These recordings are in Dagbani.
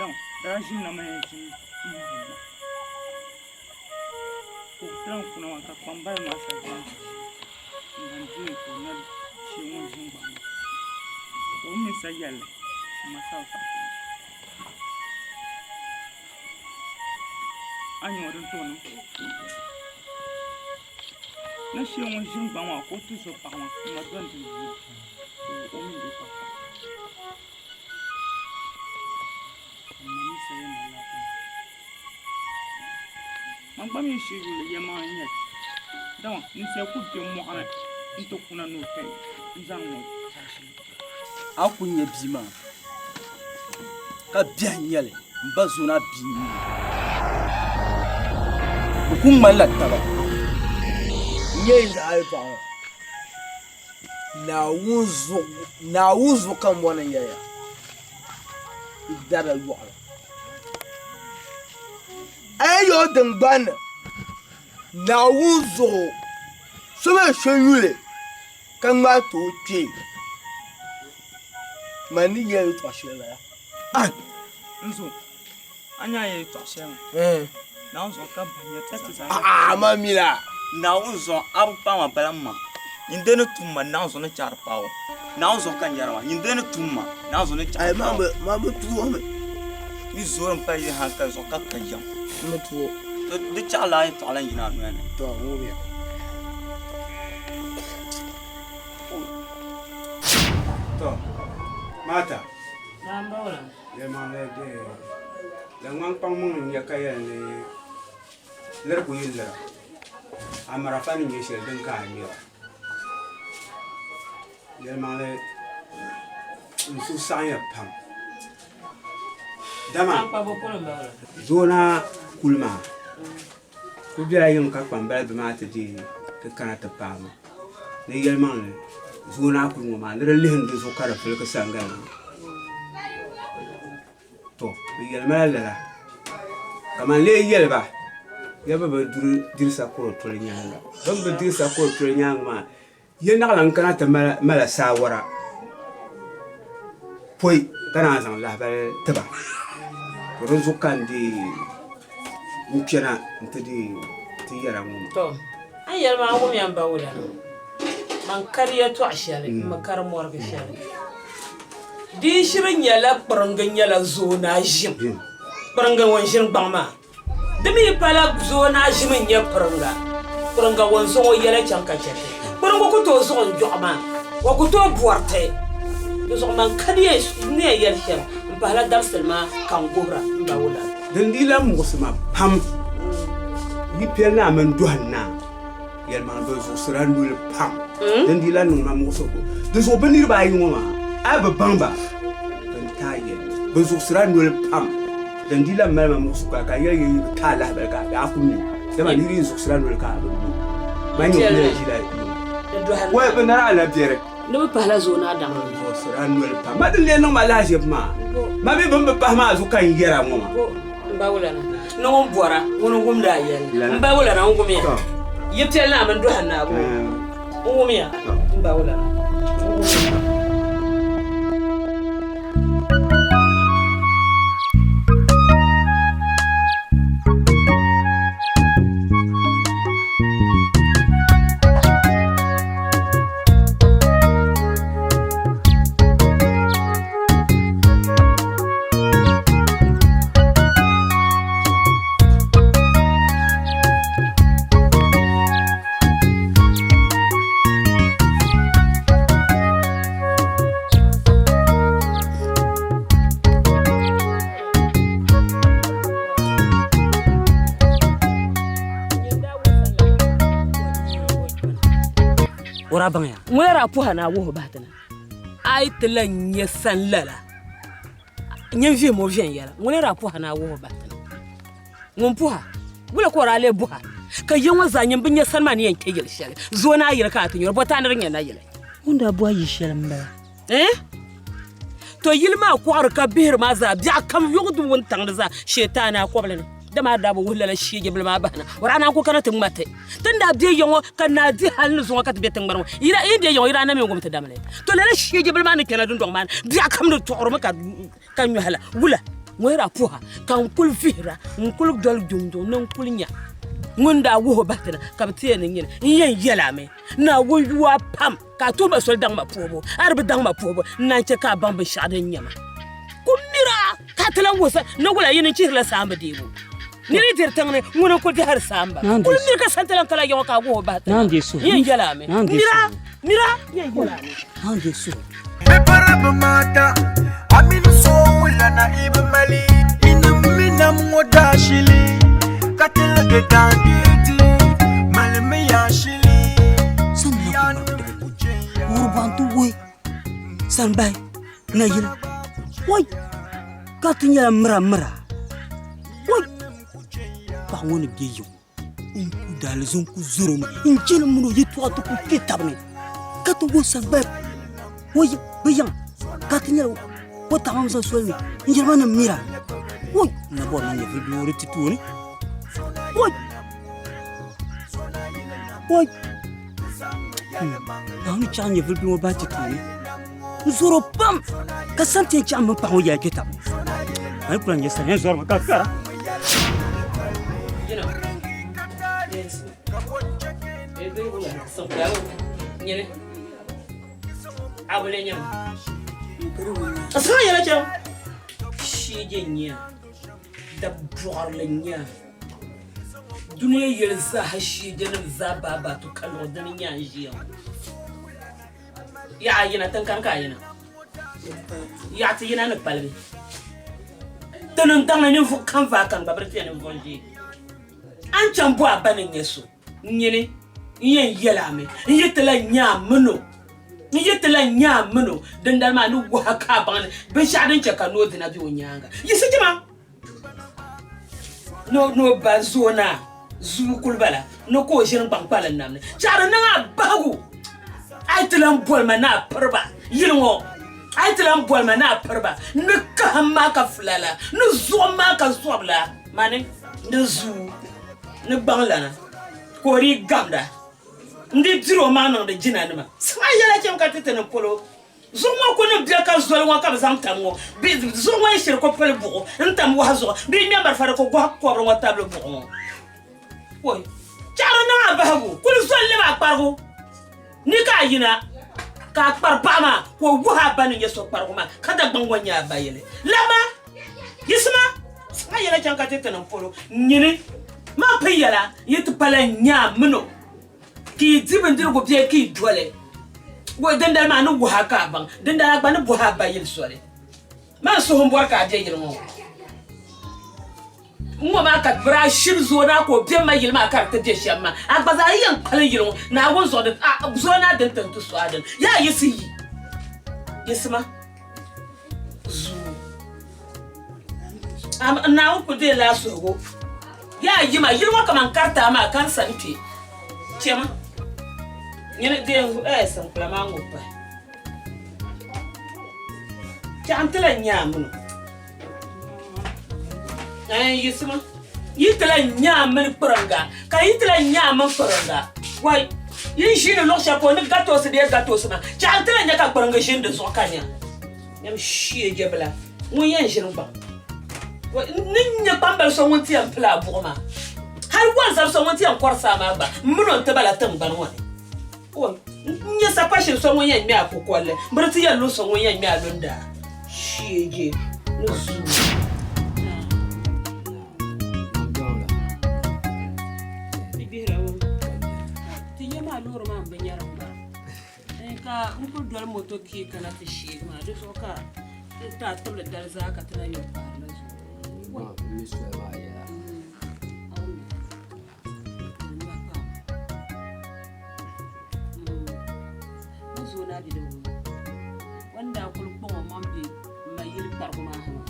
Dama daa ʒim na mani ʒim m-mɔri ma. Ka o ti lan kuna maa ka kpambali maa sa ʒim ʒi n-lan deei ka o nya shee ŋun ʒim gbaŋ maa. Ka o mi sa yɛli li, M ma sa bi saɣi ti ma. A ni nya o din tooi niŋ? Ni shee ŋun ʒim gbaŋ maa ka o ti zo paɣa maa m ma dɔni ti ʒiya ka o mi be paɣa. Man gba mi shee yuli yɛlimaŋli n-nyɛ li dama ninsal ku be mɔɣu ni nti kuna ni o tayi n-zaŋ ŋɔ zaashee. A ku nya bia maa ka biɛhi nyɛ li m ba zoona bia n-nyɛ o. Bɛ ku ŋmanila taba. N-nyɛ yi zaɣ yɛltɔɣa ŋɔ. Naawuni zuɣu ka m bɔri ni n yɛli ya, yi darila yɔɣili. A yi yɔɣi tiŋgbani ni, Naawuni zuɣu so mi so yuli ka ŋmaai ti o kpee. Man ni yɛli yɛtɔɣ shɛli bala. Nzo, A nya yɛltɔɣa shɛli maa, Naawuni zuɣu ka bahi nya ti zaa. A'a, man mi la. Naawuni zuɣu a bi paai ma bala m ma. Nyin dee ni tum ma, Naawuni zuɣu ni chaɣiri paai o. Naawuni zuɣu ka n yɛri maa, nyin dee ni tum ma, Naawuni zuɣu ni chaɣiri paai o. Man bi tuui o mi. Yi zoori m-pali yi hankali zuɣu ka ka yɛm. M bi tuui o. To di chaɣila a yɛltɔɣa lan yina a noya ni. To, ŋumiya. To, Maata. Naam Bawla. Yɛlimaŋli di la ŋmani kpaŋmaŋ n-nyɛ ka yɛli ni liri ku yi lira, a marafa ni nyɛ shɛli din ka a ŋmɛra. Yɛlimaŋli n suhu saɣimya pam dama zoona kuli maa kuli bela yiŋ ka kpambaliba maa ti deei ti kana ti paai ma ni yɛlimaŋli zoona kuli ŋɔ maa ni di lihim di zuɣu ka di filigi sangali maa. To bɛ yɛli ma la lala ka man lee yɛli ba, Ya bi bi diri sakɔro toli nyaaŋa. Bɛ ni bi diri sakɔro toli nyaaŋa maa, ya naɣila n-kana ti mali saawara pɔi ka naan zaŋ lahibali ti ba. To di zuɣu ka n deei n kpɛna nti deei ti yɛra ŋɔ maa. To a ni yɛli maa wumya m ba wulana, man kari yɛtɔɣ shɛli, m mi kari mɔrigi shɛli. Di yi shiri nyɛla kpiriŋgi nyɛla zoonaa ʒim, kpiriŋgi ŋun ʒini gbaŋ maa. Di mi yi pala zoonaa ʒim n-nyɛ kpiriŋga, kpiriŋga ŋun zaŋ o yɛla chaŋ ka chɛ ti. Kpiriŋgu ku tooi zuɣu n-dɔɣi maa, o ku tooi bɔri ti. Di zuɣu man ka di ni yɛn yɛli shɛm m-pahila dabisili maa ka n guhira m ba wula. Din dii lan muɣisi ma pam, yi piɛli naa mini dɔhi naa yɛlimaŋli bɛ zuɣusira noli pam. Din dii lan niŋ ma muɣisigu, di zuɣu bɛ niriba ayi ŋɔ maa, a yi bi baŋ ba, bɛ ni taai yɛli bɛ zuɣusira noli pam. Din dii lan mali ma muɣisigu ka a yɛli yi bi taai lahibali ka a ku mi, dama nir yi zuɣusira noli ka a bi mi. Man nyɛ o ni yɛn ʒila yuŋ. Wai, bɛ nari a la biɛri. Ni bɛ pahila zuɣu ni a daŋ. Zuɣusira noli pam. Ma din lee niŋ ma lahaʒibu maa, ma mi bɛ ni bi pahi maa zuɣu ka n yɛra ŋɔ maa. Bo, m ba wulana, ni ŋun bɔra, ŋuni n-wumdi a yɛlli. M ba wulana, n wumiya. Yi piɛli naa mini dɔhi naa bo, n wumiya. M ba wulana, n wumiya. O daa baŋya. Ŋuna daa puhi a ni a wuhi o bahi ti na. A yi ti lan nya sani lala, nyin vihim o viɛnyɛla. Ŋuna daa puhi a ni a wuhi o bahi ti na. Ŋun puhi a, wula ka o daa lee buhi a? Ka ya ŋɔ zaa nyin bi nya sani maa ni yɛn kpe yili shɛli. Zooi naa yili ka a ti nyuri, bɔta a ni di nya nayili. Ŋun daa buhi a yi shɛli m-bala. Eh? To yili maa kɔɣiri ka bihiri maa zaa biɛɣu kam yuɣ di wuntaŋ ni zaa sheetaani a kɔbili ni. Dama a daa bi wuhi lala sheejibili maa bahina, o daa naan ku kana ti ŋma ti. Ti ni daa be ya ŋɔ ka naa di hal ni zuŋɔ ka ti be tiŋgbani ŋɔ, yi daa yi be ya ŋɔ yi daa na mi n-wum ti damli. To lala sheejibili maa ni kpɛna dundɔŋ maa ni biɛɣu kam di tuɣirimi ka nyɔhi la wula. Ŋɔyira puha ka n kuli vihira n kuli doli duŋduŋ ni n kuli nya ŋun daa wuhi o bahi ti na ka bɛ ti yɛn ni nyini n yɛn yɛl a mi Naawuni yuwa pam ka a tuhi ma soli daŋ ma puhibu a di bi daŋ ma puhibu n naan chɛ ka a baŋ binshɛɣu din nyɛ ma ku mira ka a ti lan wuhi sa ni wula yi ni chihirila saamba deebu niri yi diri tiŋ ni ŋuni n-kuli dihiri saamba kuli miri ka sani ti lan kala yaŋɔ ka a wuhi o bahi ti na n yɛn yɛl a mi mira mira n yɛn yɛl a mi. Bɛ mata Aminu so wulana ibi mali Inim mi nam ŋɔ daashili Ka tiligi daandeeti Malimi ya shili Wuribantu wuhi sanbahi nayili wai ka ti nyɛla mira mira wai paɣa ŋɔ ni bɛ yiŋ n ku daalizin ku zoro mi n chɛni mini o yɛtɔɣa ti ku kpɛ tabi ni ka ti wuhi sanbahi o bi yiŋ ka ti nyɛla o taɣama zaŋ soli ni n yɛli ma ni mira wai n na bɔri ni nyɛ vidiyo ti tooni wai wai Naawuni chaɣ nyɛvili bia ŋɔ bahi ti tooni n zɔr o pam ka sani ti yɛn chaɣ m mini paɣa ŋɔ yɛla kpe tab ni. A yi ku lan nyɛ sani yɛn zɔrimi ka kara. Dabɔɣirili n-nyɛ a. Dunia yɛli zaaha shiijanim zaa baabaa tu kaluɣi dini n-nyɛ a ni ʒiya ŋɔ. Yaɣa yina tiŋ kani ka a yina. Yaɣa ti yina ni kpalibi. Ti ni daŋ ni ninvuɣ kam vaai kani gba bɛ di ti ya ninvuɣ ʒee. A ni chaŋ bɔ a ba ni nyɛ so nyini n yɛn yɛl a mi n yi ti lan nya a min o n yi ti lan nya a min o dindali maa ni wuhi a ka a baŋ ni binshɛɣu din chɛ ka noo dina be o nyaaŋa. Yiɣisi jima! Ni o ba zooi naa zuu kuli bala ni ka o ʒini gbaŋ kpalim nam ni. Chaɣiri niŋ a bahigu a yi ti lan boli ma ni a piri ba yili ŋɔ, a yi ti lan boli ma ni a piri ba ni kahim maa ka fulala, ni zuɣu maa ka zɔbila mani ni zuu ni gbaŋlana ka o dii gamda n-di diri o maŋ niŋdi jinanima. Saŋa yɛla chɛmi ka ti ti ni polo Zuɣu ŋɔ ku ni be ka zoli ŋɔ ka bɛ zaŋ tam ŋɔ. Bɛ zuɣu ŋɔ yi shiri ku pili buɣu n-tam wahu zuɣu bɛ yi ŋme malifa di ku gɔhi kɔbiri ŋɔ tabili buɣu ŋɔ. Woi! Chaɣiri niŋ a bahigu kuli zoli lɛbi a kparigu ni ka a yina ka a kpari paɣa maa ka o wuhi a ba ni nyɛ so kparigu maa ka Dagbaŋ ŋɔ nyɛ a ba yili. Lama! Yiɣisima! A yɛla chaŋ ka ti ti niŋ polo nyini maa pun yɛla yi ti pala n-nya a min o. Ka yi di bindirigu bee ka yi doli o, dindali maa ni wuhi a ka a baŋ, dindali a gba ni bɔhi a ba yili soli. Man suhu m-bɔri ka a be yili ŋɔ. N-ŋɔ maa ka bɛ daa shiri zooi naa ka o be ma yili maa ka di ti be shɛm maa. A gba zaa yi yɛn kpalim yili ŋɔ, Naawuni zuɣu di a zooi naa din ti n-ti so a dini. Yaa yiɣisi yi, yiɣisima zuu. Naawuni kul deei la a suhigu. Yaa yima, yili ŋɔ kaman karita maa ka n sani kpe. Chɛma, nyini deei n siŋkpila maa ŋɔ pahi. Chaɣ n-ti lan nya a mini o. Ɛɛn, yiɣisima. Yi ti lan nya a mini kpiriŋga, ka yi ti lan nya a mini kpiriŋga. Wai, yi ni ʒiini luɣ shɛli polo ni gatoosi bee gatoosi maa, chaɣ n-ti lan nya ka kpiriŋga ʒini di zuɣu ka nya. Nyam shiejɛbila ŋun yɛn ʒini gbaŋ. N ni nya kpambali so ŋun ti yɛn pili a buɣu maa, hal wɔnzab so ŋun ti yɛn kɔri saa maa gba, m min o n-ti bala tiŋgbani ŋɔ ni. N nya sapashin so ŋun yɛn ŋme a kukolli, bɛ di ti yɛn lu so ŋun yɛn ŋme a lundaa. Shiejɛ ni zuu. Ti ya maa loori maa m-bi nyari m bara. Ka n kuli doli moto kee kana ti sheegi maa di zuɣu ka n ti a tibili dali zaa ka ti na yuli paari la zuɣu. O ni daa kuli kpaŋ o maŋ be m ma yili kparigu maa ha maa,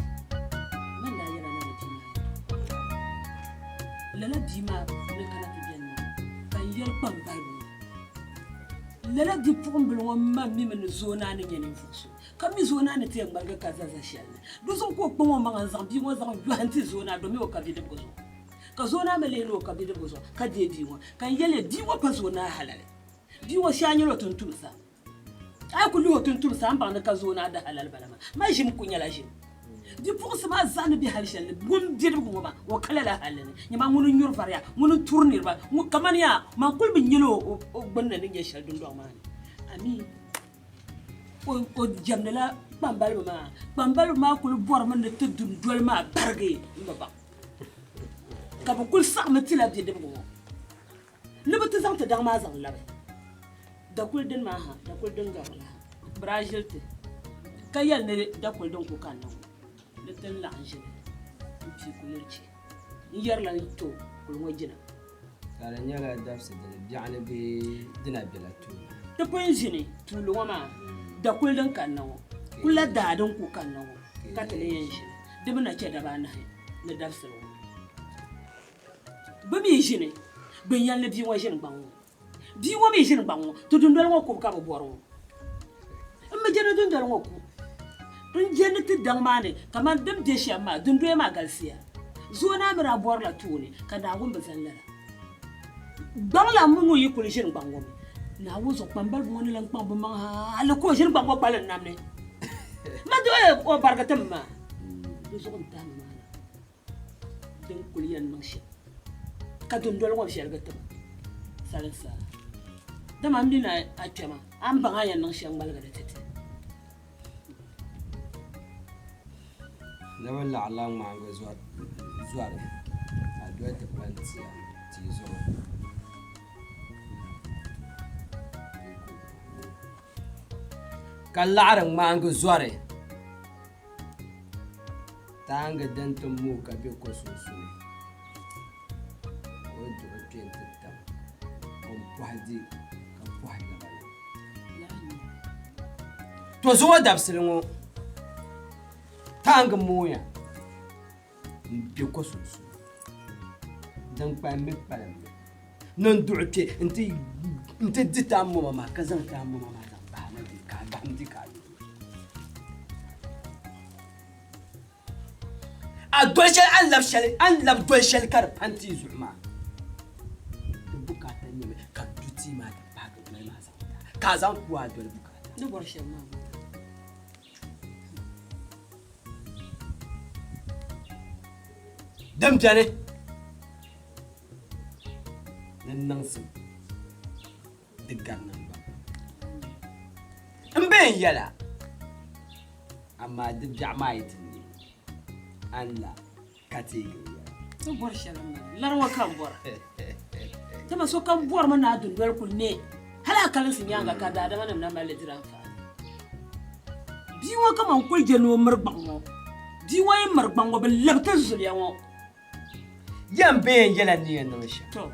man daa yɛla lala bia maa yɛla. Lala bia maa ni kana ti beni maa ka n yɛli kpam balibu maa. Lala bipuɣimbila ŋɔ ma mimi ni zooi naa ni nyɛ ninvuɣ so, ka mi zooi naa ni ti yɛn ŋmaligi ka za za shɛli ni. Di zuɣu ka o kpaŋ o maŋa n-zaŋ bia ŋɔ zaŋ yɔhi nti zooi naa domi o ka bidibigi zuɣu. Ka zooi naa mi lihi ni o ka bidibigi zuɣu ka deei bia ŋɔ. Ka n yɛli ya, bia ŋɔ pa zooi naa halali. Bia ŋɔ shee a nyɛla o tuntumsa. A yi ku lihi o tuntumsa, a ni baŋ ni ka zooi naa di halali bala maa. Ma ʒim ku nyɛla ʒim. Bipuɣinsi maa zaa ni be hal shɛli ni, ŋun bidibigi ŋɔ maa, o ka lala halli ni. Nyama, ŋuni n-nyuri variya, ŋuni n-turi niriba, kamani yaa, man kul bi nyɛla o gbunni ni nyɛ shɛli dundɔŋ maa ni. Amii! O jɛmdila kpambaliba maa. Kpambaliba maa kul bɔrimi ni ti dundoli maa barigi m-bi baŋ. Ka bɛ kul saɣimi tila bidibigi ŋɔ ni bɛ ti zaŋ ti daŋ maa zaŋ labi dakuli dini maa ha, dakuli din garila ha. Bɛ daa ʒili ti ka yɛli ni dakuli din ku kanna ŋɔ ni ti ni laɣim ʒini m-pii kuyili chɛ n-yɛrila n-to kuli ŋɔ jina. Ka di nyɛla dabisi dini biɛɣuni bee di na bela tooni? Ti pun ʒini tuuli ŋɔ maa dakuli din kanna ŋɔ kulila daa din ku kanna ŋɔ ka ti lee yɛn ʒini di mi na chɛ dabaanahi ni dabisili ŋɔ. Bɛ mi ʒini bɛ yɛli ni bia ŋɔ ʒini gbaŋ ŋɔ. Bia ŋɔ mi ʒini gbaŋ ŋɔ, ti dundoli ŋɔ kubu ka bɛ bɔri ŋɔ. M bi je ni dundoli ŋɔ ku. N je ni ti daŋ maa ni kamani din be shɛm maa, dundoya maa galisiya. Zuo naa mi daa bɔrila tooni ka Naawuni bi zani lala. Gbaŋ lan mi ŋun yi kuli ʒini gbaŋ ŋɔ mi, Naawuni zuɣu kpambaliba ŋɔ ni lan kpaŋ bɛ maŋ hali ka o ʒini gbaŋ ŋɔ kpalim nam ni. Ma doya o barigi tim maa. Di zuɣu n-tahi ma maa na. Din kuli yɛn niŋ shɛm ka dundoli ŋɔ viɛligi tiba salinsa dama m mi ni a kpɛma a ni baŋ a yɛn niŋ shɛm ŋmaligi di ti ti. Ni bɛ laɣila ŋmaangi zɔri ka doli ti pa n-tia tia zuɣu. Ka laɣiri ŋmaangi zɔri. Taaŋa din ti mooi ka be ko sunsuuni ka o duɣi kpe nti tam o ni pɔhi di ka pɔhi laba na. To zuŋɔ dabisili ŋɔ taaŋa mooya m-be ko sunsuuni din kpalim mi kpalimmi ni n duɣi kpe nti di taamoma maa ka zaŋ taamoma maa zaŋ bahi na di ka a gahim di ka a nyu. A doli shɛli, a ni labi shɛli, a ni labi doli shɛli ka di pa n-ti zuɣu maa, di bukaata nyɛmi ka du tia maa ti paagi doli maa zaŋ ti a, ka a zaŋ ku a doli bukaata. Ni bɔri shɛm maa m-bala. Din beni ni niŋsim di gari namba. M be n yɛla, amaa di biɛɣu maa yi ti neei, a ni la ka teegi n yɛla. Ti bɔri shɛli m-bala, lari ŋɔ ka m bɔra. Dama sokam bɔrimi ni a dundoli kuli neei, hali a kalinsi nyaaŋa ka daadamanim na mali li diri anfaani. Bia ŋɔ kaman kuli je ni o miri gbaŋ ŋɔ. Bia ŋɔ yi miri gbaŋ ŋɔ, bɛ labi ti zuliya ŋɔ. Yɛm bee n yɛla ni yɛn niŋ shɛm.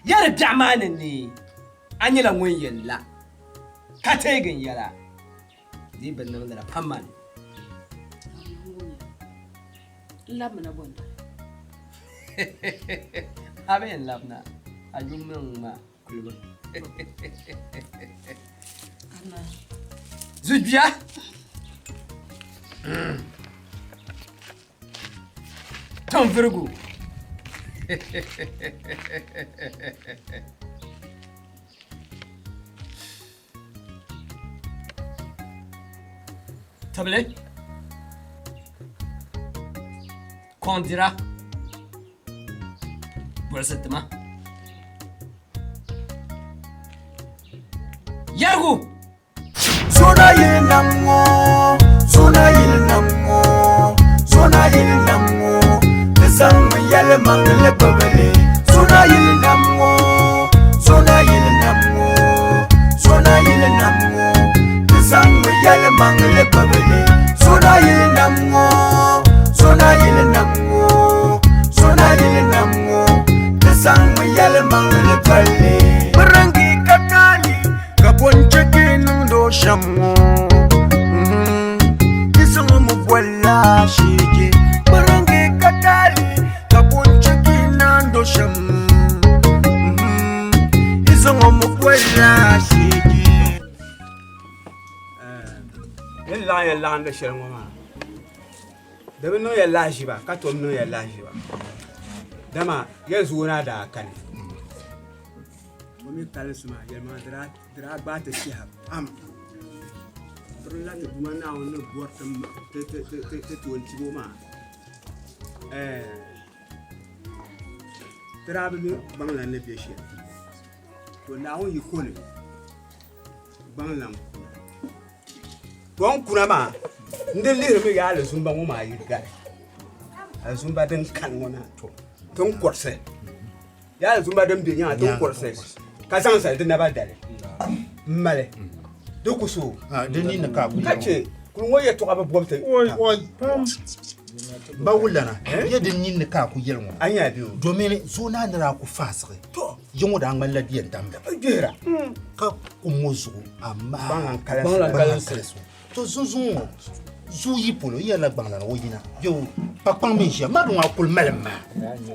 Yɛri biɛɣu maa ni neei, a nyɛla ŋun yɛn la ka teegi n yɛla, di yi bi niŋ lala pa mani. A bi yɛn labina, a yum niŋ ma kuliba. Zugbia! Tɔnvirigu. Tibili. Kɔŋdira. Buɣisi tima. Yɛrigu. Zona yili nam ŋɔ, zona yili nam ŋɔ, zona yili nam ŋɔ, di zaŋmi yɛlimaŋli gbubi li. Zona yili nam ŋɔ, zona yili nam ŋɔ, zona yili nam ŋɔ, di zaŋmi yɛlimaŋli gbubi li. Zona yili nam ŋɔ, zona yili nam ŋɔ, zona yili nam ŋɔ, di zaŋmi yɛlimaŋli doli li. Biringi ka taali. Ka bo n-chɛ ka yi niŋd o shɛm ŋɔ? Yi zaŋ mi bolila ashee kpiringi ka taali, ka bo n-chɛ ka yi naand o shɛm ŋɔ? Yi zaŋ mi bolila ashee. Ni laɣim ya laɣindi shɛli ŋɔ maa, di bi niŋ ya lahiʒiba ka tom niŋ ya lahiʒiba, dama ya zooi na daa kani. O mi kalinsi maa yɛlimaŋli di daa gbaai ti tɛha pam. Pirinla ti Duuma Naawuni ni bɔri ti ti o n-tib o maa, ti daa bi mi gbaŋlan ni be shɛli. To Naawuni yi ko ni gbaŋlan kuna. To n kuna maa, n di lihirimi yaa alizumba ŋɔ maa yi gari alizumba din kani ŋɔ na, to ti n kɔrisi yaa alizumba din be nyaŋa ti n kɔrisi ka zaŋ zali di naba dali m mali di ku so ka che kuli ŋɔ yɛtɔɣa bi bɔbi ti. Ba wulana, yɛ din nini ka a ku yɛli ŋɔ. A nya bɛ o. Domin zoonaa ni daa ku faasigi. Yi ŋɔ daa ŋmanila di yɛn damda. Gbihira. Ka kum ŋɔ zuɣu amaa Gbaŋlan kalinsi. Gbaŋlan kalinsi. To zunzuŋ ŋɔ zuu yi polo yi yɛlila gbaŋlana o yina bɛ o pa kpaŋ mini ʒiya ma di ŋɔ a kuli malim maa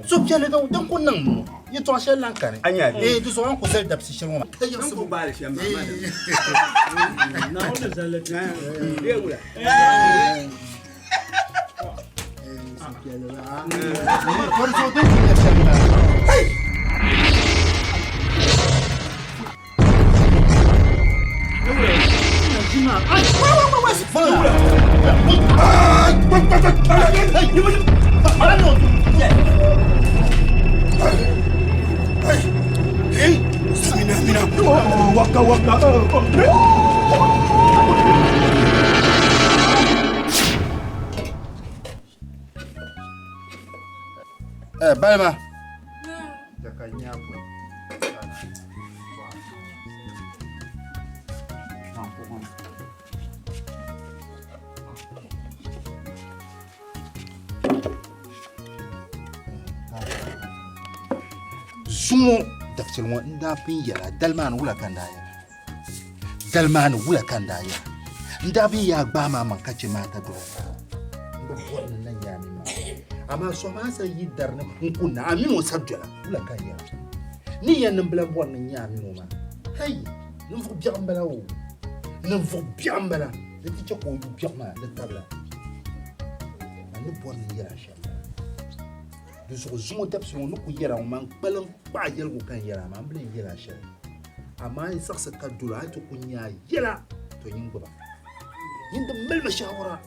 suhupiɛlli din ku niŋ ŋɔ yɛtɔɣa shɛli lan kani. A nya bɛ. Ee di zuɣu a ni ku zali dabisi shɛli ŋɔ maa ka yiɣisibu. N ku gbaali shɛm maa ma di. Naawuni ni zali li. Bee wula. Waka waka. Eh, balima. Zuŋɔ dabisili ŋɔ n daa pun yɛla dali maa ni wula ka n daa yɛla dali maa ni wula ka n daa yɛla n daa bi yaa gbaai maa maŋ ka chɛ maa ta dɔɣi n bi bɔri ni na nyaa mi maa amaa so maa sa yi dari ni n ku na a mini o sa dola wula ka n yɛla ni yɛn ni n bila bɔri ni n nyaa mini o maa hei ninvuɣ biɛɣu n bala o ninvuɣ biɛɣu n bala di ti chɛ ka o yu biɛɣu maa di tabila a ni bɔri ni n yɛla shɛm Di zuɣu zuŋɔ dabisili ŋɔ ni ku yɛra ŋɔ maa n-kpalim kpaɣi yɛligu ka n yɛra amaa m bi lan yɛl a shɛli. Amaa a yi zaɣisi ka dol o, a yi ti ku nya a yɛla, to nyin gbiba. Nyin di mali ma shaawara,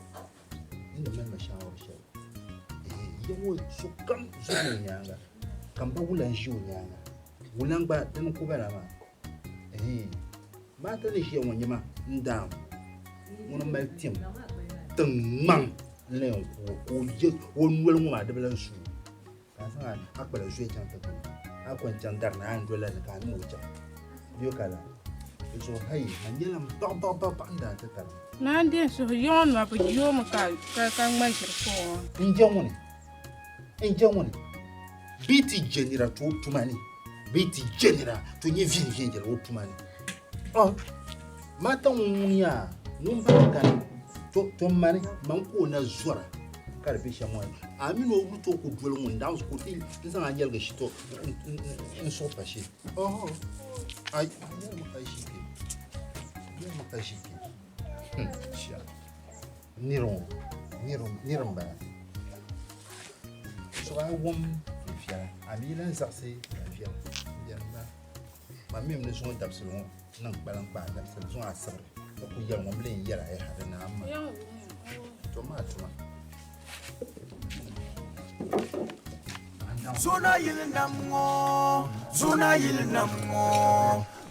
nyin di mali ma shaawara shɛli. Ɛɛh, ya ŋɔ sokam zɔri o nyaaŋa, ka m ba Wulan ʒi o nyaaŋa. Wulan gba dini n-ku bala maa. Ɛɛh, Maata ni ʒiya ŋɔ nyɛ ma n daam ŋuni mali tim tiŋ ŋmaŋ n-la yɛn ku o ka o ye o noli ŋɔ maa di bi lan suui ka a zaŋ a kpala zuya chaŋ ti gbuni a ko n-chaŋ dari ni a yɛn dolila ni ka a niŋ o chaŋ bɛ ka la di zuɣu hayi man nyɛla m baɣ baɣ baɣ baɣ n daa ti tari Naa n deei suhu yiŋɔ nima bɛ yoomi ka ka ŋma ʒiri pa o ŋɔ. N je ŋuni n je ŋuni bɛ ti je nira ti o tuma ni bɛ ti je nira ti o nyɛ viɛn viɛnyɛla o tuma ni ɔ Maata ŋun ŋun yaa ŋun baŋ kani to to mani man ka o na zɔra ka di be shɛm ŋɔ a mini o wuli tooi ku doli ŋun daŋ ka o ti n zaŋ a nyɛligi shito n suɣi pa shee ɔhɔ ai yɛlimi ka ʒi kpe yɛlimi ka ʒi kpe shia niri ŋɔ niri n bala so a wum n viɛla a mi lan zaɣisi n viɛla n viɛla n bala Man mi ni zuŋɔ dabisili ŋɔ niŋ kpaliŋ kpaa dabisili zuŋɔ asibiri ka ku yɛli ŋɔ m lee yɛla yaha di naam maa. To maa tuma. Zona yili nam ŋɔ, zona yili nam ŋɔ,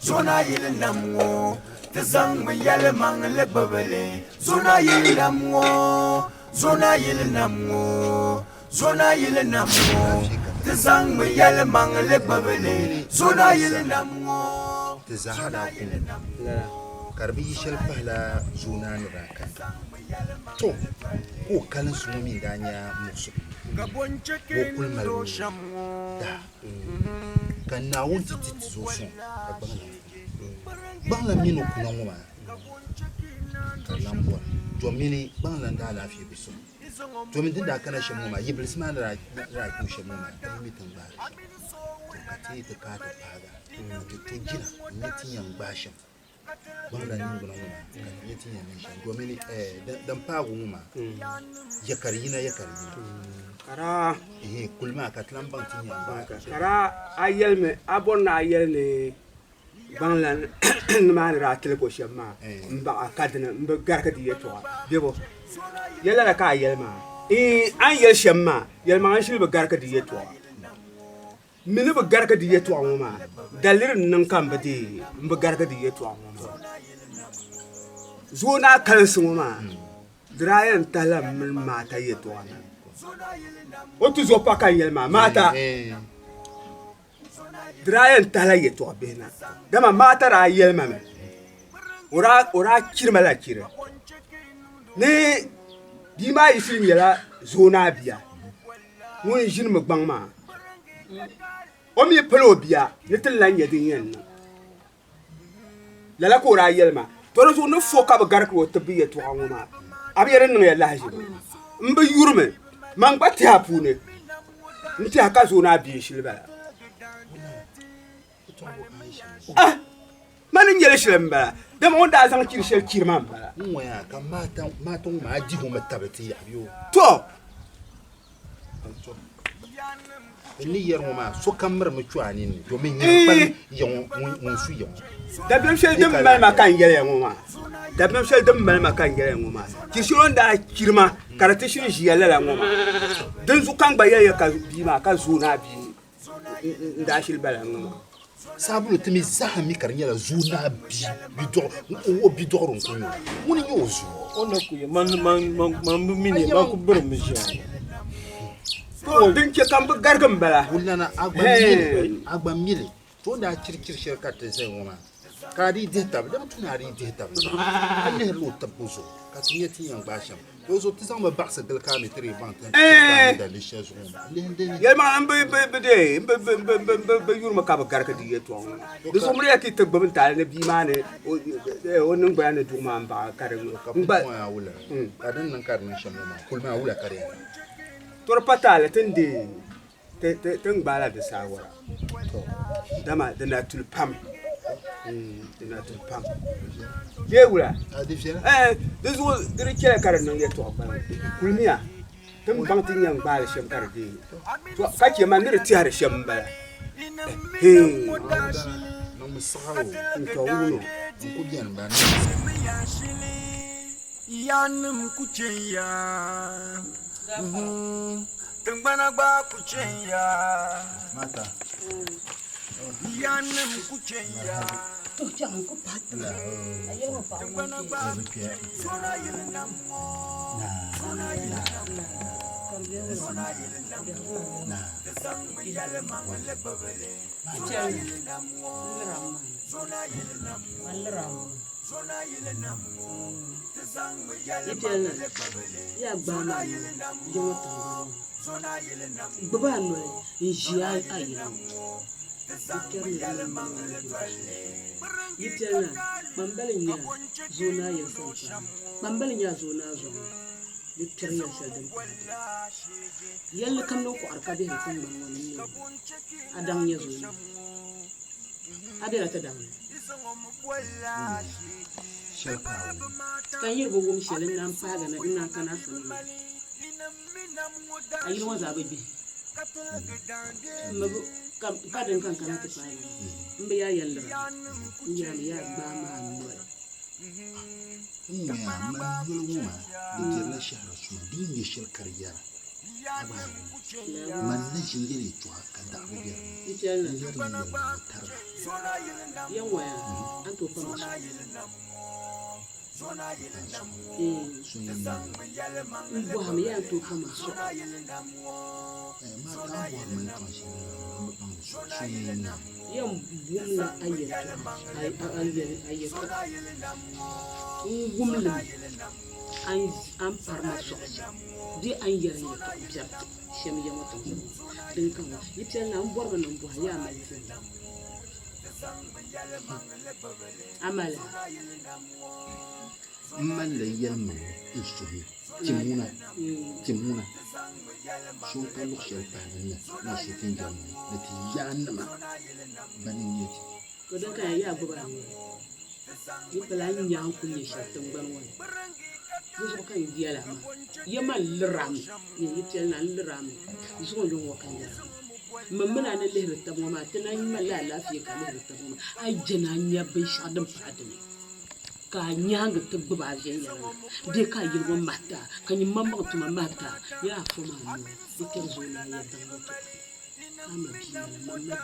zona yili nam ŋɔ, ti zaŋmi yɛlimaŋli gbubi li. Zona yili nam ŋɔ, zona yili nam ŋɔ. Zona yili nam ŋɔ, ti zaŋmi yɛlimaŋli gbubi li. Zona yili nam ŋɔ, Ti zaaha daa ku ka di bi yi shɛli pahila zoona ni daa kani. To, ka o kalinsi ŋɔ mi daa nya muɣisigu ka o kuli mali daa ka Naawuni ti ti ti zuɣu suŋ ka gbaŋ lan kuna. Gbaŋ lan mini o kuna ŋɔ maa ka di lan bɔri domini gbaŋ lan daalaafee bi suŋ. Domin din daa kana shɛm ŋɔ maa, yi bilisi maa ni daa kpi shɛm ŋɔ maa, ti bi mi ti ni gbaari shɛm. To ka ti yi ti kaai ti paaga, ti to jina n-nyɛ ti ni yɛn gbaai shɛm gbaŋla niŋgbuna ŋɔ maa, ka ti nyɛ ti ni yɛn niŋ shɛm. Domin din paagi ŋɔ maa, ya ka di yina, ya ka di yina. Ka Ehe, kuli maa ka ti lan baŋ ti ni yɛn gbaai shɛm. Ka daa a yɛlimi, a bɔri ni a yɛli ni Gbaŋlan nimaani daa tiligi o shɛm maa m-baɣ a ka dini m-bi garigi di yɛtɔɣa bebo? Ya lala ka a yɛli maa? Iin, a ni yɛli shɛm maa, yɛlimaŋli shili bi garigi di yɛtɔɣa. M mi ni bi garigi di yɛtɔɣa ŋɔ maa, daliri n-niŋ ka m bi deei m-bi garigi di yɛtɔɣa ŋɔ maa. Zuo Naa kalinsi ŋɔ maa, di daa yɛn tahila m mini Maata yɛtɔɣa na. O tizɔpa ka n yɛli maa, Maata! Di daa yɛn tahila yɛtɔɣ bihi na, dama Maata daa yɛli ma mi, o daa chiri ma la chiri ni bia maa yi shiri nyɛla Zoonaa bia ŋun ʒinimi gbaŋ maa, o mi pala o bia ni ti lan nya din yɛn niŋ. Lala ka o daa yɛli ma, To di zuɣu ni fo ka bɛ garigir o tibbu yɛtɔɣa ŋɔ maa, a bi yɛli di niŋya lahiʒibu. M bi yurimi, man gba tɛha puuni, n tɛha ka zooi ni a bia n-shili bala. Ah! Man ni nyɛli shili m-bala, dama o ni daa zaŋ chiri shɛli chiri ma m-bala. To! N ni yɛri ŋɔ maa sokam mirimi kpe a nini domin nyini kpalim ya ŋɔ ŋun su ya ŋɔ. Dabiɛm shɛli din mali ma ka n yɛliya ŋɔ maa, dabiɛm shɛli din mali ma ka n yɛliya ŋɔ maa, chiri shɛli o ni daa chiri ma ka di ti shiri ʒiya lala ŋɔ maa, dinzuɣu ka n gba yɛliya ka bia maa ka zooi ni a bia n daa shiri bala ŋɔ maa. Saabulu ti mi zaa mi ka di nyɛla zoo naa bia bidɔɣ o bidɔɣiri n-ku nyɛ o. Ŋuni n-nyɛ o zoo? O na ku yɛ man man man man bi mi ni man ku birimi ʒiya. To din chɛ ka m bi garigi m-bala. Wulana a gba mili a gba mili to o ni daa chiri chiri shɛli ka ti zaya ŋɔ maa ka a dii dihi tabili di bi tu ni a dii dihi tabili a lihirila o tibbu zuɣu ka ti nya ti ni yɛn gbaai shɛm. Di zuɣu ti zaŋmi baɣisi gili ka a mi ti dii baŋ ti ni daliri shɛli zuɣu ŋɔ maa. Lihi di ni. Yɛlimaŋli m bi bi yurimi ka bi garigi di yɛtɔɣa ŋɔ maa. Di zuɣu miriya ka yi ti gbubi n taali ni bia maa ni o niŋgbuna ni duɣi maa m-baɣi ka di Ka pumpɔŋɔ yaa wula ka din niŋ ka di niŋ shɛm ŋɔ maa kuli maa wula ka di yɛn niŋ? To di pa taali ti ni deei ti ni gbaai la di saawara dama di na tuli pam di na tuli pam bee wula di zuɣu di di chɛla ka di niŋ yɛltɔɣa gbaliŋ kulimiya ti ni baŋ ti ni yɛn gbaali shɛm ka di deei ka chɛ ma ni di tɛhiri shɛm n-bala Yaannim ku chɛ ya. Tiŋgbana gba ku chɛ ya. Yaannim ku chɛ ya. Tiŋgbana gba Sona yili nam ŋɔ. Sona yili nam ŋɔ. Sona yili nam ŋɔ. Di zaŋmi yɛlimaŋli gbubi li. Sona yili nam ŋɔ. Sona yili nam ŋɔ. Sona yili nam ŋɔ. Ti zaŋmi yɛlimaŋli gbubi li. Gbubi a noli n-ʒi a yili ŋɔ. Yi piɛli na, kpambali n-nyɛ a zooi naa yili sampaa ni. Kpambali n-nyɛ a zooi naa zɔŋ ni. Di kpɛri yɛl shɛli din pahi dini. Yɛlli kam din kɔɣiri ka bihiri tiŋgbani ŋɔ ni n-nyɛ li. A daŋ nyɛ zooi naa. A bela ti daŋ ni. Ka n yi di bi wum shɛli n naan paagi na, n naan kana a sani maa. A yili ŋɔ zaa bi gbihi. M mi bi, ka pa din ka n kana ti paagi na. M bi yaa yɛli liri a. N yɛrimi yaa gbaai ma a noli. N ŋɔya, mani noli ŋɔ maa, di dirila shɛhira suma di yi nyɛ shɛli ka di yɛra. A gba a wum. Mani na ʒi n-yɛli yɛtɔɣa ka daɣiri be di ni. N yɛri ni yɛlimaŋli tari ba. Ya ŋɔya, a ni tooi pa ma suɣu? N bɔhimi ya a ni tooi pa ma suɣu? Yɛn wumla a yɛtɔɣa, n wum li mi a ni pari ma sɔɣu shɛm bee a ni yɛri n yɛtɔɣ biɛri shɛm ya ŋɔ tiŋgbani ŋɔ din ka ŋɔ. Yi piɛli naa, m bɔrimi ni m bɔhi a, yaa mali tim a mali a? M malila yɛlimaŋli n suhu ni, tim ŋuna, tim ŋuna, so n-ka luɣ shɛli pahi ni na ni a suhu ti n jɛmdi ŋɔ ni ti yaannima bana n-nyɛ ti. To din ka ya yaa gbubi a noli, yi pala a ni nya a ni kul nyɛ shɛli tiŋgbani ŋɔ ni. Di zuɣu ka n yɛl a maa, ya man lir a mi, nyin yi piɛli naa, n lir a mi, zuŋɔ yuŋ ŋɔ ka n yɛr a maa. M mini a ni lihiri tab ŋɔ maa, ti na malila alaafee ka lihiri tab ŋɔ maa, a yi je ni a nya binshɛɣu din pahi di ni, ka a nyaaŋa ti gbib a viɛnyɛliŋga bee ka a yili ŋɔ mahi ti a, ka nyin maŋmaŋ tuma mahi ti a, yaa a fom a noli di kpɛri zuɣu ni a ya daŋ yɛtɔɣa, ka a ma bia nyɛla man ma bia.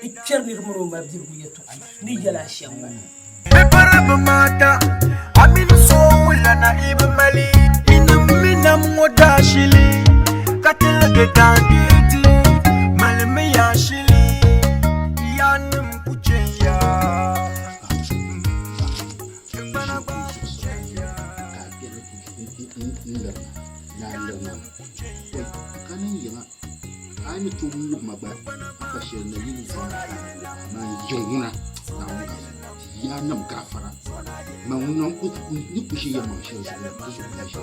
Di kpɛri nir min o ma birigu yɛtɔɣa ni yɛl a shɛm maa. Bipiribi maata, a mini so wulana i bi mali. Inim mi nam ŋɔ daashili, ka tiligi daandeeti. Malimi ya shili, yaannim ku chɛn ya. Tiŋgbana gba ku chɛn ya. Ka a kpɛri n-lirina ni a lirina oi ka niŋ yiŋa. A ni tooi ŋub ma gba, a pa shɛli na yili zaa ka a ŋub ma, amaa n yiŋ ŋuna Naawuni ka ti yaa nam gaafara. Man ŋuna n ni ku ʒe yɛlimaŋ shɛli zuɣu la, di zuɣu ka n ʒiya.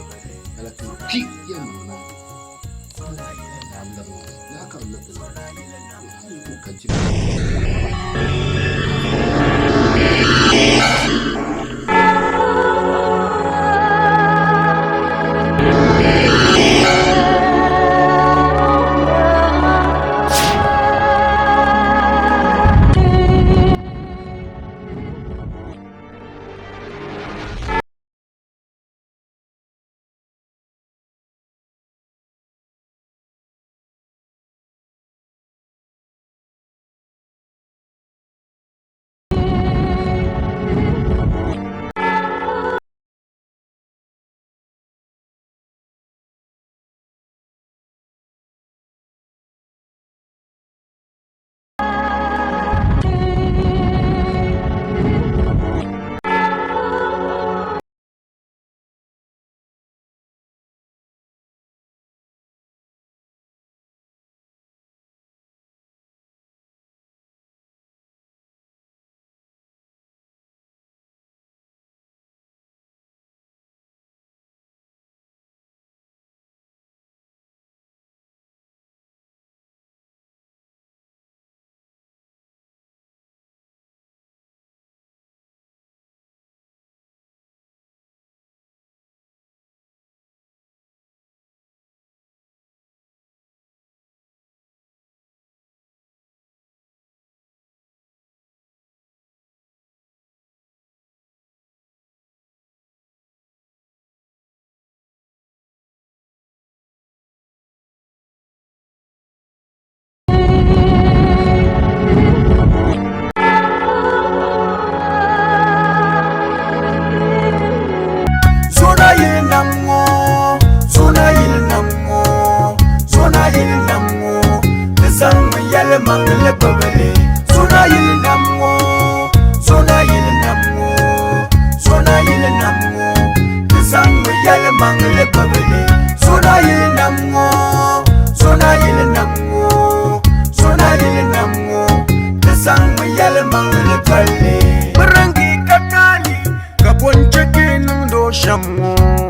Lala ka n kpi yɛlimaŋ maa ni a liri ma, lala ka bɛ liriti ma, hal yi ku ka jilima. Zona yili nam ŋɔ, zona yili nam ŋɔ, zona yili nam ŋɔ, di zaŋmi yɛlimaŋli gbubi li. Zona yili nam ŋɔ, zona yili nam ŋɔ, zona yili nam ŋɔ, di zaŋmi yɛlimaŋli gbubi li. Zona yili nam ŋɔ, zona yili nam ŋɔ, zona yili nam ŋɔ, di zaŋmi yɛlimaŋli doli li. Biringi ka taali ka bo n-chɛ ka yi niŋdi o shɛm ŋɔ?